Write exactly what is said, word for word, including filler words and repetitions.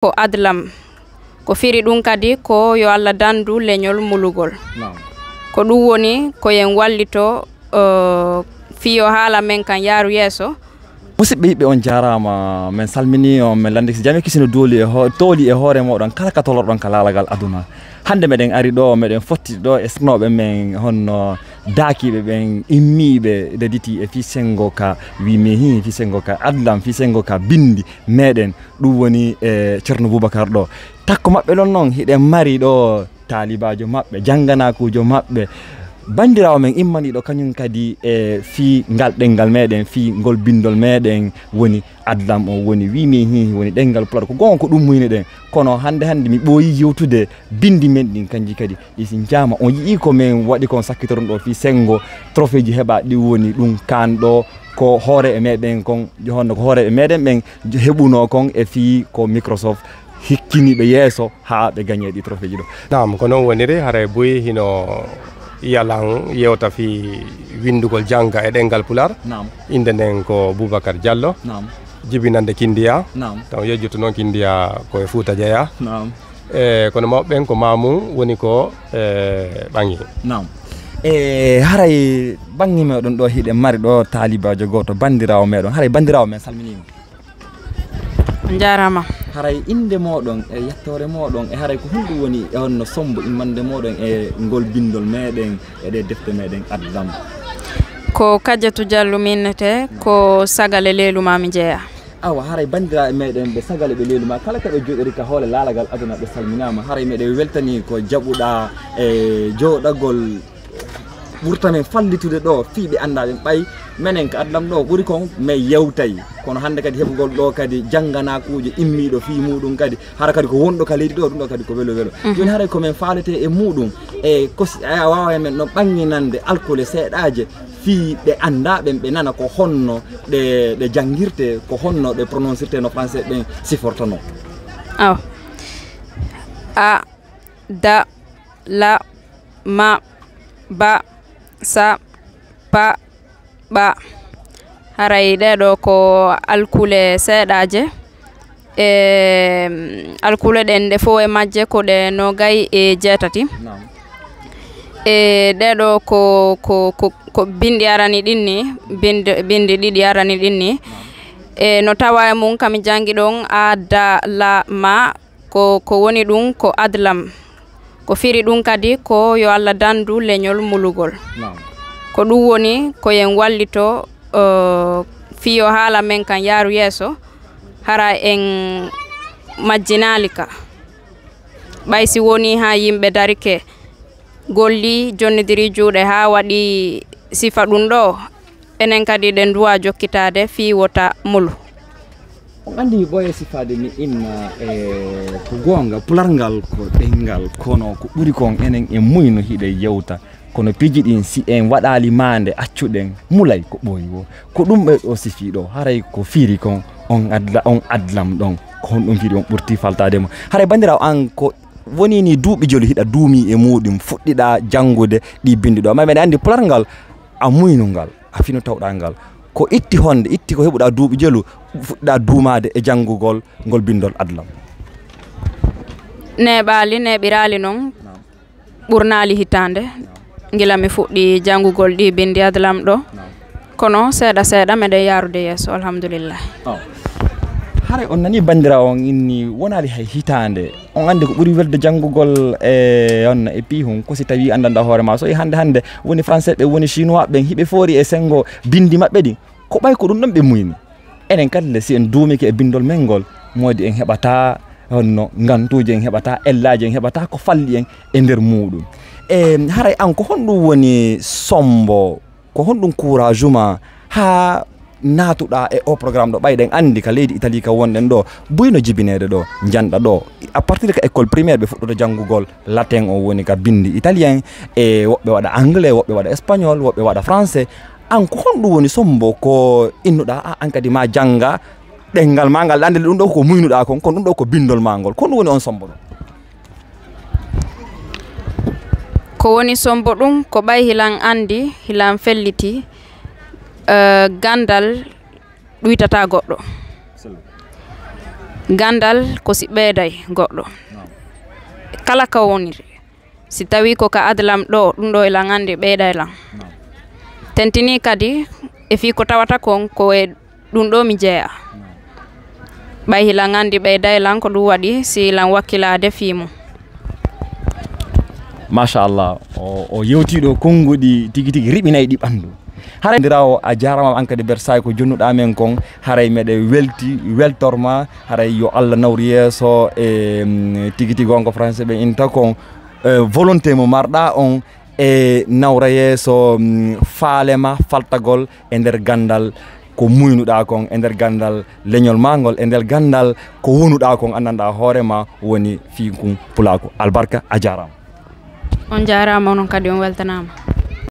ko adlam. Ko firi ɗum kadi ko yo Allah dandu leñol mulugol. Naam. Ko ɗum woni ko yen wallito, eh, fii yo haala men kan yaaru yeeso. Musidɓe yiɓɓe, on jaaraama. Men salminii on, men lanndike si jam e kisino dooli e ho-, tooli e hoore mooɗon kala ka tolorɗon ka laalagal aduna. Hannde meɗen ari ɗo, meɗen fotti ɗo e sernooɓe men honno daakiiɓe ɓen immiiɓe de diti e fii senngo ka wii mehi, fii senngo ka adlam, fii senngo ka binndi meɗen. Ɗum woni e Ceerno Boubacar ɗo. Takko maɓɓe ɗon noon, hiɗen mari ɗo taalibaajo maɓɓe, jannganakuujo maɓɓe, banndiraawo men immaniiɗo kañum kadi e fii ngal ɗenngal meɗen, fii ngol binndol meɗen woni adlam, o woni wii mehi, woni ɗenngal Pulaar. Ko goonga ko ɗum muyni ɗen. Kono hannde hannde mi ɓooyii yewtude binndi men ɗin kanji kadi. Ɗi si njaama, on yi'ii ko men waɗi kon sakkitoron ɗo fii senngo trophée ji heɓa ɗi woni ɗum kaan ɗo ko hoore e meɗen kon, honno ko hoore e meɗen ɓen heɓuno kon e fii ko Microsoft hikkini ɓe yeeso haa ɓe gañe ɗi trophée ji ɗo. Naam, ko noon woniri, haray buy hino yalan yewta fii winndugol jannga e ɗenngal Pulaar. Naam. Innde nden ko Boubacar Diallo. Naam. Jibinannde Kindiya. Naam. Taw yejjutu noon Kindiya ko e Fuuta jeyaa. Naam. E, kono mawɓe ɓen ko Mamoun woni ko, e, ɓaŋi. Naam. E, haray baŋŋe meɗen ɗo hiɗen mari ɗo taalibaajo gooto, banndiraawo meɗen. Haray banndiraawo men salminiima. On njaaraama. Haray innde mooɗon e yettoore mooɗon e haray ko honɗum woni e honno sommbo immande mooɗon e ngol binndol meɗen e ɗee defte meɗen adlam? Ko Kadiatou Diallo mi innetee, ko Sagale Leeluma mi jeyaa. Awa, haray banndiraaɓe meɗen ɓe Sagale ɓe Leeluma, kala ka ɓe jooɗori ka hoore laalagal aduna ɓe salminaama. Haray meɗen weltanii ko jaɓuɗaa e jooɗagol ɓurta men fallitude ɗo fii ɓe anndaa ɓen. Ɓay menen ka adlam ɗo ɓuri kon men yewtay. Kono hannde kadi heɓugol ɗo kadi jannganakuujo immiiɗo fii muuɗum kadi, hara kadi ko wonɗo ka leydi ɗo, ɗum ɗo kadi ko welo welo. Mhm. Jooni haray ko men faalete e muuɗum, e ko si, a waaway men no ɓannginande alkule seeɗaaje fii ɓe anndaa ɓen, ɓe nana ko honno ɗe, ɗe janngirte, ko honno ɗe prononcirte no français ɓen sifortonoo. Awa. A, da, la, ma, ba, sa, pa, ɓa. Haray ɗee ɗoo ko alkule seeɗaaje. E, alkule ɗen ɗe fow e majje ko ɗe noogay e jeetati. Naam. E, ɗee ɗoo ko, ko, ko, ko binndi arani ɗin ni, binndi, binndi ɗiɗi arani ɗin ni. Naam. E, no tawa e mum kami janngi ɗon a, da, la, ma, ko, ko woni ɗum ko adlam. Ko firi ɗum kadi ko yo Allah dandu leñol mulugol. Naam. Ko ɗum woni ko yen wallito, eh, fii yo haala men kan yaaru yeeso, hara en majjinaali ka. Ɓay si woni haa yimɓe darike, golli, jonnidiri juuɗe haa waɗi sifa ɗum ɗo, enen kadi ɗen nduwa jokkitaade fii wota mulu. On anndi mi ɓooya sifaade mi inna, e ko goonga, pularngal ko ɗenngal, kono ko ɓuri kon enen e muyno hiɗe yewta. Kono piiji ɗin, si en waɗaali maande, accuɗen, mulay ko ɓooyi woo. Ko ɗum ɓe o sifii ɗo, haray ko firi kon, on adla-, on adlam ɗon, ko honɗum firi on ɓurti faltaade mo. Haray banndiraawo an ko woni ni duuɓi jelu hiɗa duumi e muuɗum, fuɗɗiɗaa janngude ɗi binndi ɗo. Amma meɗen anndi pularngal, a muynungal, a fino tawɗaa ngal. Ko itti honde, itti ko heɓuɗaa duuɓi jelu, fuɗɗiɗaa duumaade e janngugol ngol binndol adlam. Neeɓaali, neeɓiraali non. Naam. Ɓurnaali hitaande, gila mi fuɗɗi janngugol ɗi binndi adlam ɗo. Naam. Kono seeɗa seeɗa meɗen yaarude yeeso, alhamdulillah. Oh. Haray on nani banndiraawo on inni wonaali hay hitaande. On anndi ko ɓuri welde janngugol e on e piihun, ko si tawii anndanɗaa hoore maa. So e hannde hannde woni français ɓe, woni chinois ɓen, hiɓe foori e senngo binndi maɓɓe ɗin. Ko ɓay ko ɗum ɗon ɓe muyni. Enen kadi le, si en duumike e binndol men ngol, moodi en heɓataa honno ngantuuji, en heɓataa ellaaji, en heɓataa ko falli en e nder muuɗum. E haray an, ko honɗum woni sommbo, ko honɗum courage ma haa naatuɗaa e o programme ɗo? Ɓay ɗen anndi ka leydi Italie ka wonɗen ɗo, buy no jibineede ɗo, njanɗa ɗo. À partir de ka école primaire, ɓe fuɗɗoto janngugol latin, o woni ka binndi italien, e woɓɓe waɗa anglais, woɓɓe waɗa espagnol, woɓɓe waɗa français. An, ko honɗum woni sommbo ko innuɗaa, a, an kadi ma jannga ɗenngal maa ngal, annde ɗum ɗo ko muynuɗaa kon, kono ɗum ɗo ko binndol maa ngol. Ko honɗum woni on sommbo ɗo? Ko woni sommbo ɗum, ko ɓay hilan anndi, hilan felliti, eh, ganndal ɗuytataa goɗɗo. Ganndal ko si ɓeyday goɗɗo. Kala ka woniri. Si tawii ko ka adlam ɗoo, ɗum ɗoo ila nganndi ɓeyday lan. Tentini kadi e fii ko tawata kon ko e ɗum ɗoo mi jeyaa. Ɓay hila nganndi ɓeyday lan ko ɗum waɗi si lan wakkilaade fii mum. Machallah, o, o yewtii ɗo konnguɗi tigi tigi riɓinay ɗi ɓanndu. Haray ndiraawo a jaaraama an kadi bersaay ko jonnuɗaa men kon, haray meɗe welti, weltorma, haray yo Allah nawru yeeso e mm, tigi tigi on ko français ɓe inta kon, e volonté mo marɗaa on e nawra yeeso mm, faale ma faltagol e nder ganndal ko muynuɗaa kon, e nder ganndal leñol maa ngol, e nder ganndal ko wonuɗaa kon anndanɗaa hoore ma woni fii kun pulaaku. Albarka, a jaaraama. On jaaraama, onon kadi on weltanaama.